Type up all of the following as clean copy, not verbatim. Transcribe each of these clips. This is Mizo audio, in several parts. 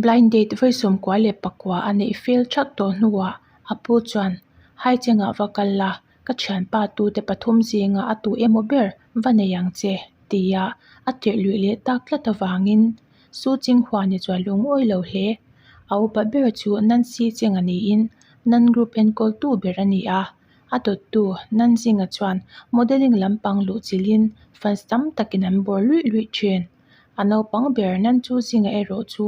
Blind date vawi 99 a neih fel thak tawh hnuah a pu chuan Haichengah va kal la, ka thianpa tute pathum zinga a tu emaw ber va nei ang che tia a tirh luih leh tak tlat avangin Su Chinghuani chu a lungawi lo hle. A upa ber chu Nancy Cheng a niin Nan Group enkawltu ber a ni a. A dawttu Nanzinga chuan modelling lampang luh chilhin fans tam takin an bawr luih luih thin. A naupang ber Nanchu Zinga erawh chu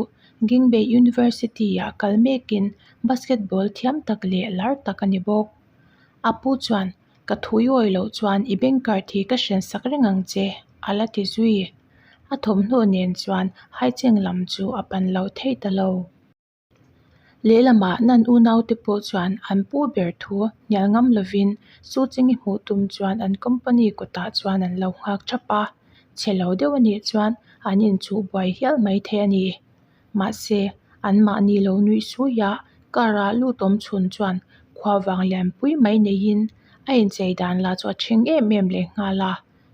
Gingbei University-ah kal mekin basketball thiam tak leh lar tak a ni bawk. A pu chuan, Ka thu i awih loh chuan i bank card hi ka hren sak reng ang che, a la ti zui. A thawmhnaw nen chuan haicheng lam chu a pan lo thei ta lo. Lehlamah nan unaute pawh chuan an pu ber thu hnial ngam lovin Su Chingi hmuh tum chuan an company kawtah chuan an lo nghak thap a, chhe lo deuh a nih chuan an inchuh buai hial mai thei a ni. Mahse, anmahni lo nuih sui a, car ah lut awm chhun chuan khua vang lianpui mai neiin a inchei dan lah chu a ṭhing em em lehnghal a,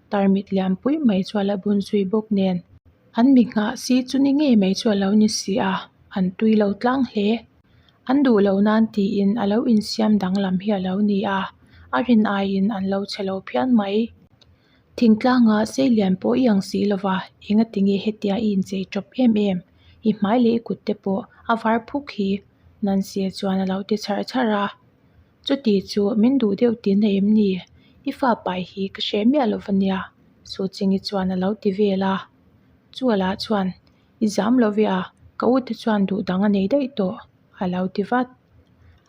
tarmit lianpui mai chu a la bun zui bawk nen. An mi nghah si chu ni ngei mai chu a lo ni si a, an tui lo tlang hle. An duh lo nan tiin a lo insiam danglam hi a lo ni a, a rin aiin an lo chhe lo phian mai. Thingtlanga sei lian pawh i ang si lova, engatinge hetia i inchei tawp em em? I hmai leh i kut te pawh a var phuk hi, Nancy chuan a lo ti chhar chhar a. Chuti chu min duh deuh tin a em ni? I fa pai hi ka hreh miah lo va nia, Suchingi chuan a lo ti vel a. Chualah chuan, I zam lo ve a, ka u te chuan duh dang a nei daih tawh, a lo ti vat.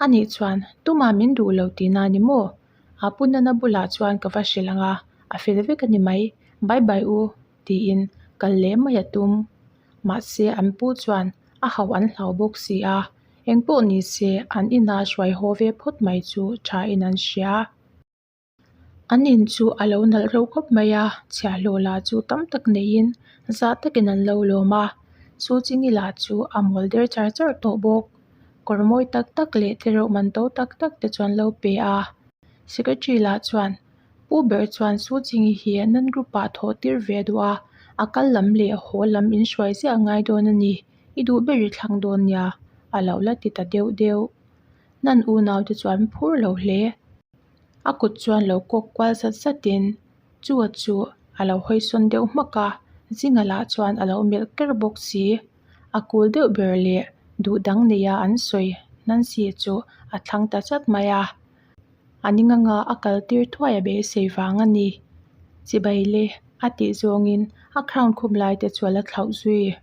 Anih chuan, tumah min duh lo tihna a ni maw? A pu nana bulah chuan ka va hrilh ang a, a fel vek a ni mai, bye bye u, tiin kal leh mai a tum. Mahse an pu chuan a hauh an hlau bawk si a, engpawh ni se an ina hruai haw ve phawt mai chu thain an hria. An in chu a lo nalh reuh khawp mai a, chhiahhlawh lah chu tam tak neiin zah takin an lo lawm a, chu chingi lah chu a mawl der char char tawh bawk. Kawr mawi tak tak leh tlereuh man to tak tak te chu an lo pe a, secretary lah chuan Pu ber chuan Su Chingi hi nan group ah thawh tir ve duh a, a kal lam leh haw lam in hruai ziah a ngai dawn a ni, i duh ber i thlang dawn nia, a lo la ti ta deuh deuh. Nan unau te chuan phur lo hle. A kut chuan lo kawk kual zat zat in chu a chu a lo hawi sawn deuh hmak a, zinga lah chuan a lo melh ker bawk si. A kul deuh ber leh duh dang neia an sawi Nancy chu a thlang ta chat mai a. A ning anga a kal tir thuai a beisei vang a ni. Chibai le, a tih zawngin a crown khum lai te chu a la thlauh zui.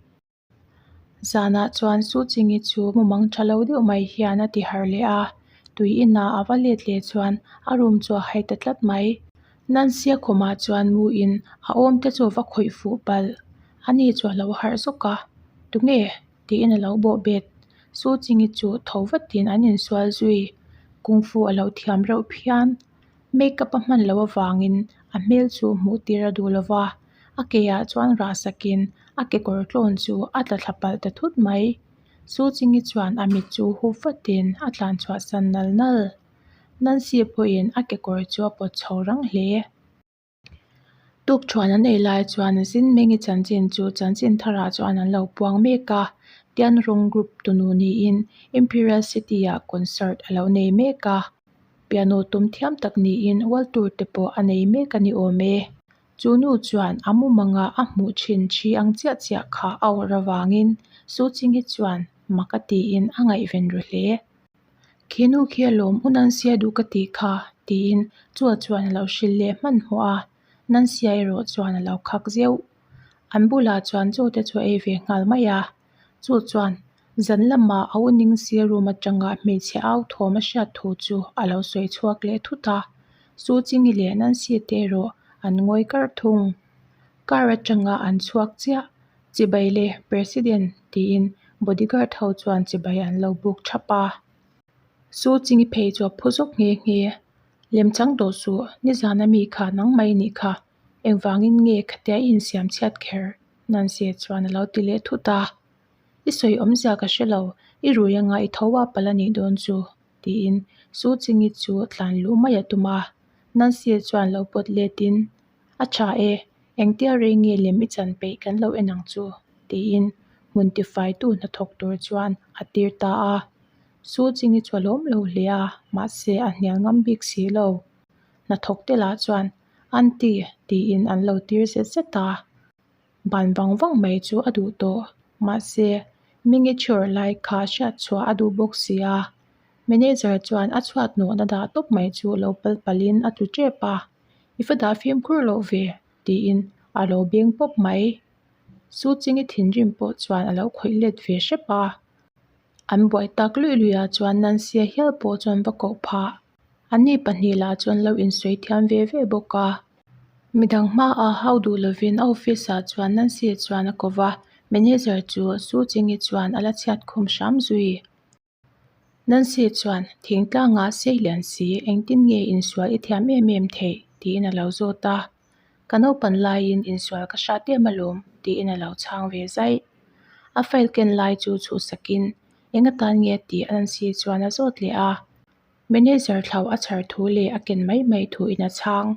Zanah chuan Su Chingi chu mumang tha lo deuh mai hian a ti harh leh a, tui inah a va let leh chuan a room chu a hai ta tlat mai. Nancy a khumah chuan mu in a awm te chu a va khawih fuh palh. Ani chu a lo harh zawk a, Tunge? tiin a lo bawh bet. Su Chingi chu tho vatin an insual zui. Kung Fu a lo thiam reuh phian. Make up a hman loh avangin a hmel chu hmuh tir a duh lova, a ke ah chuan rah sakin a kekawr tlawn chu a tla thla palh ta thut mai. Su Chingi chuan a mit chu hup vatin a tlan chhuah san nal nal. Nancy pawhin a kekawr chu a pawt chho rang hle. Tukṭhuan an ei lai chuan Zinmengi chanchin chu chanchin tharah chuan an lo puang mek a, Tianrung group tunu niin Imperial City ah concert a lo nei mek a, piano tum thiam tak niin world tour te pawh a nei mek a ni awm e. Chu nu chuan a mumanga a hmuh thin thi ang chiah chiah kha a awrh avangin Su Chinghi chuan mak a tiin a ngaihven ru hle. Khi nu khi a lawm u Nancy a duh ka tih kha tiin chua chuan a lo hrilh leh hmanhmawh a, Nancy erawh chuan a lo khak zeuh. An bulah chuan chaw te chu a ei ve nghal mai a, chu chuan zan lamah a u Ningsi room atanga hmeichhe au thawm a hriat thu chu a lo sawi chhuak leh thut a, Su Chingi leh Nancy te erawh an ngawi kar thung. Car atanga an chhuak chiah Chibai le President tiin bodyguard ho chuan chibai an lo buk thap a. Su Chingi phei chu a phu zawk nghe nghe. Lemchang tawh suh, nizan a mi kha nangmah i nih kha. Engvangin nge khatia i insiam chhiat kher? Nancy chuan a lo ti leh thut a. I sawi awmzia ka hre lo, i rui anga i tho a palh a nih dawn chu, tiin Su Chingi chu tlan luh mai a tum a. Nancy chuan lo pawt letin, A tha e, engtia rei nge lem i chan peih kan lo en ang chu, tiin hmun tifaitu hnathawk tur chuan a tir ta a. Su Ching-i chu a lawm lo hle a, mahse a hnial ngam bik si lo. Hnathawk te lah chuan, Aunty, tiin an lo tir zet zet a. Ban vang vang mai chu a duh tawh. Mahse, Mingi chhiar lai kha hriat chhuah a duh bawk si a. Manager chuan a chhuat nawhna dah tawp mai chu lo pal palhin a tlu tep a, I va dah fimkhur loh ve, tiin a lo beng pawp mai. Su Chingi thinrim pawh chuan a lo khawih let ve hrep a. An buai tak luih luih ah chuan Nancy-a hial pawh chuan va koh phah. Anni pahnih lah chuan lo insawi thiam ve ve bawk a. Midang hmaah hau duh lovin a office ah chuan Nancy chuan a ko va, manager chu Su Chingi chuan a la chhiat khum hram zui. Nancy chuan, Thingtlangah sei lian si, engtin nge insual i thiam em em theih? tiin a lo zawt a. Ka naupan laiin insual ka hrat em alawm, tiin a lo chhang ve zaih. A file ken lai chu chhuhsakin, Eng atan nge? tih Nancy chuan a zawt leh a. Manager thlau a chhar thu leh a ken mai mai thuin a chhang.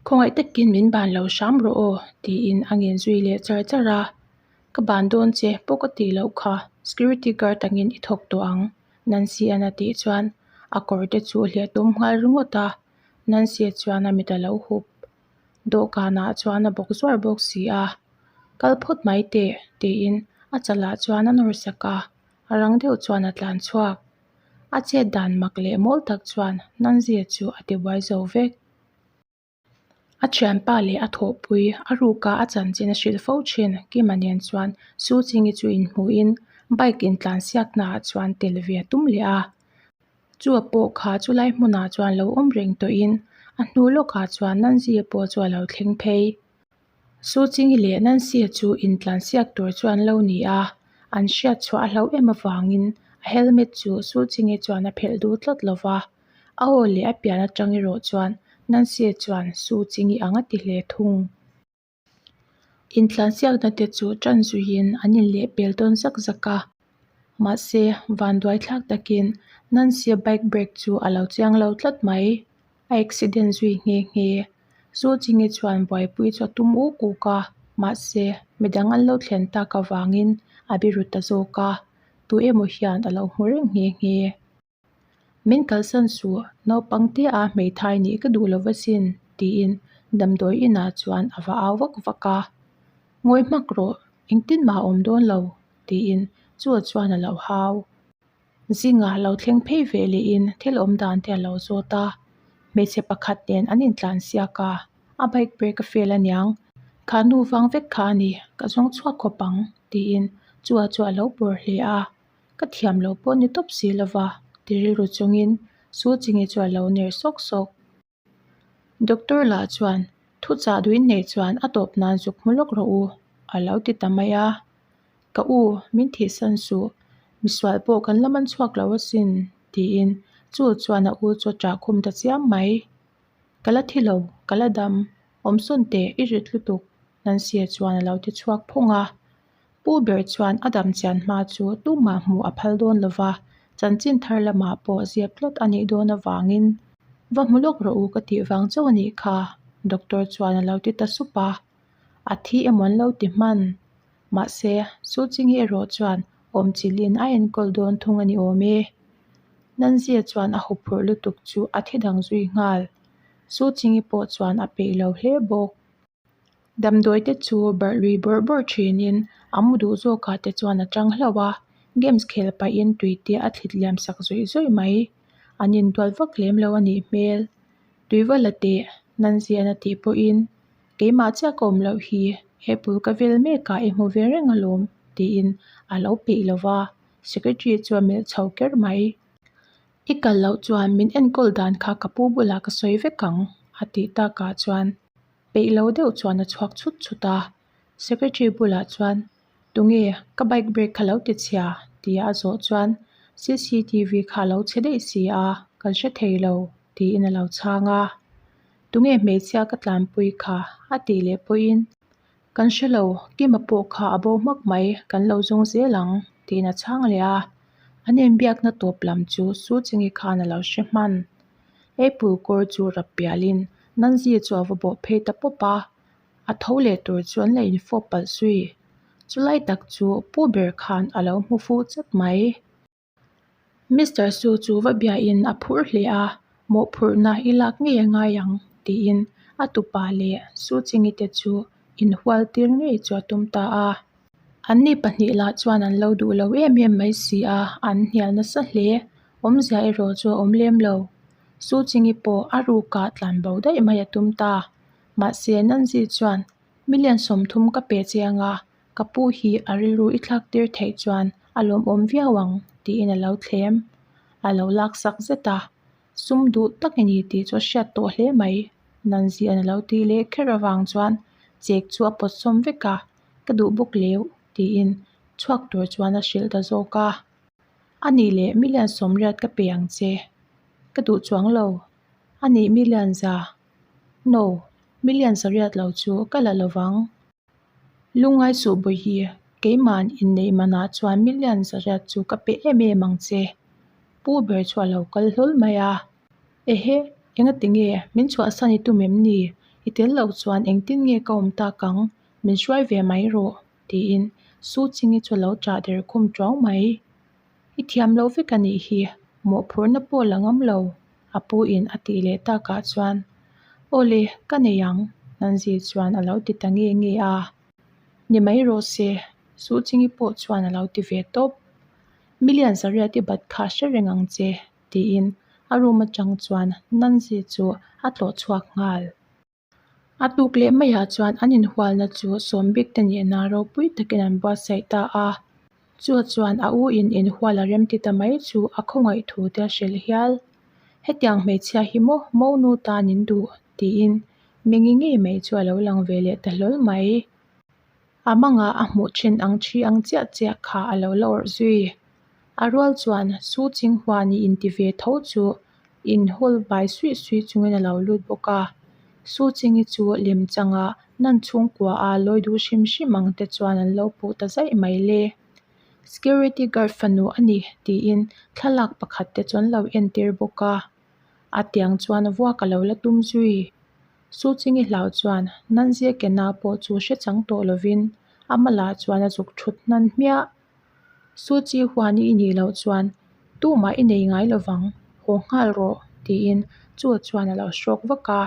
Khawngaih takin min ban lo hram rawh aw, tiin a ngen zui leh char char a. Ka ban dawn che pawh ka tih loh kha, security guard angin i thawk tawh ang, Nancy-a'n a tih chuan a kawr te chu hliah tum nghal ringawt a, Nancy chuan a mit a lo hup. Dawhkanah chuan a bawk zuar bawk si a, Kal phawt mai teh, tiin a chalah chuan a nawr sak a, a rang deuh chuan a tlan chhuak. A chet dan mak leh mawl tak chuan Nanzia chu a tibuai zo vek. A thianpa leh a thawhpui, a ruka a chanchin a hrilh fo thin Kima nen chuan Su Chingi chu inhmuhin bike intlansiaknaah chuan tel ve a tum leh a. Chua pawh kha chulai hmunah chuan lo awm reng tawhin a hnu lawkah chuan Nanzia pawh chu a lo thleng phei. Su Chingi leh Nancy chu intlansiak tur chu an lo ni a, an hriat chhuah a hlauh em avangin a helmet chu Su Chingi chuan a phelh duh tlat lo va. A aw leh a pian atang erawh chuan Nancy chuan Su Chingi ang a ti hle thung. Intlansiakna te chu tan zuiin an inlehpel dawn zak zak a, mahse vanduai thlak takin Nancy bike brake chu a lo chiang lo tlat mai. A accident zui nghe nghe. Zu Chingi chuan buaipui chu a tum uk uk a, mahse midang an lo thlen tak avangin a biru ta zawk a, tu emaw hian a lo hmu reng nghe nghe. Min kalsan suh, naupang tia hmeithai nih ka duh lo va sin, tiin damdawi inah chuan a va au vak vak a. Ngawi hmak rawh, engtin mah a awm dawn lo, tiin chu chuan a lo hau. Zingah lo thleng phei ve lehin thil awm dan te a lo zawt a, hmeichhe pakhat nen an intlan siak a, a bike brake a fail aniang, kha nu vang vek kha a ni, ka zawng chhuak khawp ang, tiin chua chu a lo bawr hle a, ka thiam lo pawh ni tawp si lova, ti rilru chungin Su Chingi chu a lo ner sawk sawk. Doctor lah chuan thuchah duin nei chuan a tawp nan zuk hmu lawk rawh u a lo ti ta mai a. Ka u, min thihsan suh, misual pawh kan la man chhuak lo asin tiin chu chuan a u chu a ṭah khum ta chiam mai. Ka la thi lo, ka la dam, awmsawn teh i rit lutuk Nancy chuan a lo ti chhuak phawng a. Pu ber chuan a dam chian hma chu tumah hmuh a phal dawn lo va, chanchin thar lamah pawh zep tlat a nih dawn avangin va hmu lawk rawh u ka tih vang chauh a nih kha, doctor chuan a lo ti ta sup a. A thi emaw an lo ti hman. Mahse, Su Chingi erawh chuan awmchilhin a enkawl dawn thung a ni awm e. Nanzia chuan a huphurh lutuk chu a thi dang zui nghal. Su Chingi pawh chuan a peih lo hle bawk. Damdawi te chu barh lui bawrh bawrh thinin a mu duh zawkah te chuan a tang hlauh a, games khel pahin tui te a thlit liam sak zawih zawih mai. An intual vak lem lo a nih hmel. Tui va la teh, Nanzian a tih pawhin keimah chiah ka awm loh hi apple ka vel mek ah i hmu ve reng alawm tiin a lo peih lo va, secretary chu a melh chho ker mai. I kal loh chuan min enkawl dan kha ka pu bulah ka sawi vek ang a tih takah chuan peih lo deuh chuan a chhuak chhut chhut a, secretary bulah chuan tunge ka bike brake kha lo ti chhia tia a zawh chuan cctv kha a lo chhe daih si a kan hre thei lo tiin a lo chhang a, tunge hmeichhia ka tlanpui kha a tih leh pawhin kan hre lo Kima pawh kha a bo hmak mai kan lo zawng zel ang tiin a chhang leh a, an inbiakna tawp lam chu Su Chingi khan a lo hre hman. Apple kawr chu rap pialin Nancy chu a va bawh phei ta pawp a, a tho leh tur chu an la infawp palh zui. Chulai tak chu pu ber khan a lo hmu fuh chat mai. Mister Su chu va biain a phur hle a, mawhphurhna i lak ngei a ngai ang tiin a tupa leh Su Chingi te chu inhual tir ngei chu a tum ta a. Anni pahnih lah chuan an lo duh lo em em mai si a, an hnial nasa hle. Awmzia erawh chu a awm lem lo. Su Chingi pawh a rukah tlan bo daih mai a tum ta. Mahse, Nanzi chuan, Million 30 ka pe che anga, ka pu hi a rilru i thlak tir theih chuan a lawmawm viau ang, tiin a lo thlem. A lo laksak zet a, sum duh tak i ni tih chu a hriat tawh hle mai. Nanzian a lo tih leh kher avang chuan chek chu a pawt sawm vek a, ka duh bawk leu, tiin chhuak tur chuan a hrilh ta zawk a. A nih leh million 80 ka pe ang che, ka duh chuang lo. A nih million 100, no, million 800 lo chu ka la lo vang. Lungngai suh Bawihi, keima'n inneih manah chuan million 800 chu ka pe em em ang che. Pu ber chu a lo kal hlawl mai a. Ehe, engati nge min chhuahsan i tum em ni? I tel loh chuan engtin nge ka awm tak ang? Min hruai ve mai rawh, tiin Su Chingi chu a lo ṭah der khum ṭuau mai. I thiam lo vek a nih hi, mawhphurhna pawh la ngam lo, a pu in a tih leh takah chuan, Aw le, ka nei ang, Nanzi chuan a lo ti ta nge nge a. Ni mai rawh se, Su Chingi pawh chuan a lo ti ve tawp. Million 800 i bat kha hre reng ang che, tiin a room atang chuan Nanzi chu a tlawh chhuak nghal. A tuk leh maiah chuan an inhualna chu sawmbik te nena ropui takin an buatsaih ta a. Chu chuan a u in inhual a remti ta mai chu a khawngaih thu te a hrilh hial. Hetiang hmeichhia hi maw monu tan in duh tiin mingi ngei mai chu a lo lang ve leh ta hlawl mai. A mangah a hmuh thin ang thi ang chiah chiah kha a lo la awrh zui. A rual chuan Su Chinghuani inti ve tho chu inhawl bai suih suih chungin a lo lut bawk a. Su Chingi chu lemchanga nan chhungkua a lawi duh hrim hrim ang te chuan an lo puh ta zaih mai le. Security guard fanu a ni tiin thlalak pakhat te chu an lo entir bawk a. A tiang chuan vuak a lo la tum zui. Su Chingi hlau chuan Nanzia ke na pawh chu hre chang tawh lovin a malah chuan a zuk thut hnan hmiah. Su Chi huan i nih loh chuan tumah i nei ngai lovang, haw nghal rawh tiin chu chuan a lo hrawk vak a.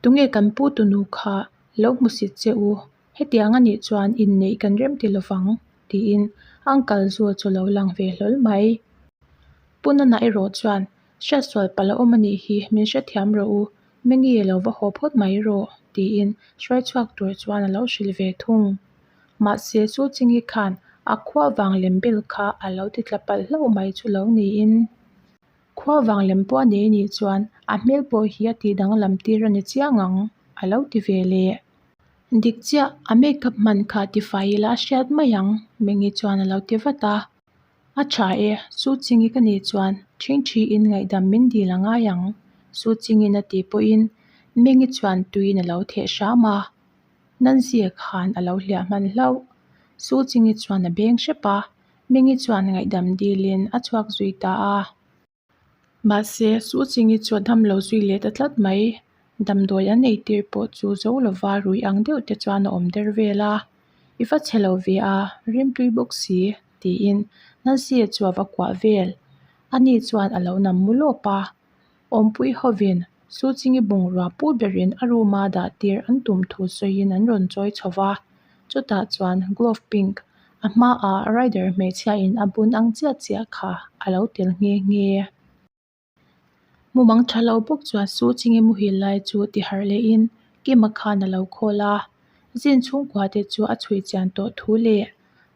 Tunge kan pu tunu kha lo hmusit che u, hetiang a nih chuan inneih kan rem ti lovang tiin Uncle Zu chu lo lang ve hlawl mai. Pu Nana erawh chuan Hriatsual palh a awm a nih hi, min hrethiam rawh u, Mingi lo va haw phawt mai rawh, tiin hruai chhuak tur chuan a lo hrilh ve thung. Mahse, chu Chingi khan a khua vang lem bel kha a lo ti tla palh hlauh mai chu lo niin. Khua vang lem pawh a nei nih chuan a hmel pawh hi a tih danglam tir a ni chiang ang, a lo ti ve leh. Dik chiah, a makeup hman kha tifai ila a hriat mai ang, Mingi chuan a lo ti vat a. A tha e, Su Chingi ka nih chuan ṭhingṭhiin ngaihdam min dil a ngai ang, Su Chingin a tih pawhin Mengi chuan tuiin a lo theh hram a, Nancy-a khan a lo hliah hman hlauh. Su Chingi chuan a beng hrep a, Mengi chuan ngaihdam dilin a chhuak zui ta a. Mahse, Su Chingi chu a dam lo zui leh ta tlat mai. Damdawi an ei tir pawh chu zo lova rui ang deuh te chuan a awm der vel a. I va chhe lo ve a, rimtui bawk si, tiin Nancy-a chu a va kuah vel. Ani chuan a lo nam mu lawp a. Awmpui hovin Su Chingi bungrua pu berin a room-a dah tir an tum thu sawiin an rawn chawi chho va. Chutah chuan glove pink a hmaah rider hmeichhiain a bun ang chiah chiah kha a lo tel nghe nghe. Mumang tha lo bawk chuan Su Chingi muhil lai chu ti harh lehin Kima khan a lo khawl a. Zin chhungkua te chu a chhui chian tawh thu leh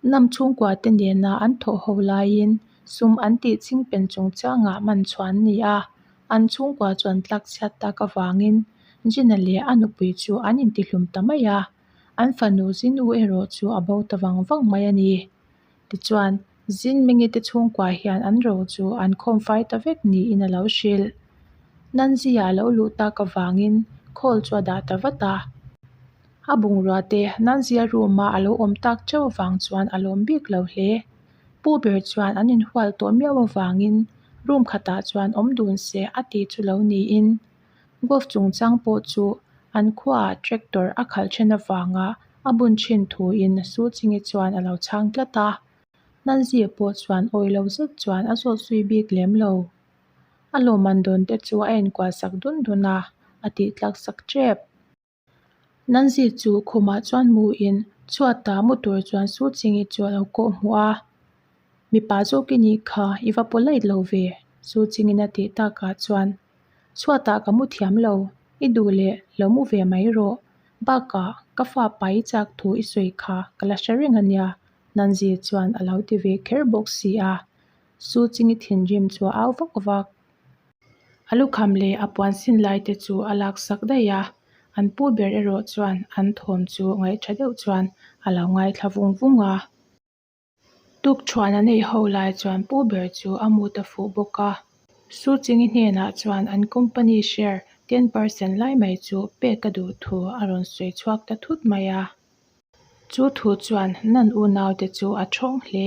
Nam chhungkua te nena an thawh ho laiin sum an tih ching pen chungchangah man chhuan ni a, an chhungkua chu an tlak chhiat tak avangin Gina leh a nupui chu an intihlum ta mai a, an fanu Zinu erawh chu a bo ta vang vang mai a ni. Tichuan, Zinmingi te chhungkua hian an ro chu an khawm fai ta vek niin a lo hrilh. Nanzia a lo luh tak avangin call chu a dah ta vat a. A bungrua te Nanzia room-a a lo awm tak teuh avang chuan a lawm bik lo hle. Pu ber chuan an inhual tawh miau avangin room khatah chuan awm dun se a tih chu lo niin Golf chungchang pawh chu an khuaah tractor a khalh then avanga a bun thin thuin Su Chingi chuan a lo chhang tlat a. Nanzia pawh chuan awi lo zet chuan a zawt zui bik lem lo. A lawmman dawn te chu a enkual sak dun dun a, a tih tlak sak tep. Nanzi chu khumah chuan mu in chhuatah mu tur chuan Su Chingi chu a lo kawh hmuh a. Mipa zawk i nih kha, i va polite lo ve, Su Chingin a tih takah chuan chhuatah ka mu thiam lo, i duh leh lo mu ve mai rawh. Bakah ka fa pai chak thu i sawi kha ka la hre reng a nia, Nanzi chuan a lo ti ve kher bawk si a, Su Chingi thinrim chu a au vak vak. A lukham leh a puan sin lai te chu a lak sak daih a, an pu ber erawh chuan an thawm chu ngaihtha deuh chuan a lo ngaithla vung vung a. Tukṭhuan a neih ho lai chuan pu ber chu a mut a fuh bawk a. Su Chingi hnenah chuan an company share 10% lai mai chu pek a duh thu a rawn sawi chhuak ta thut mai a. Chu thu chuan Nan unaute chu a ṭhawng hle.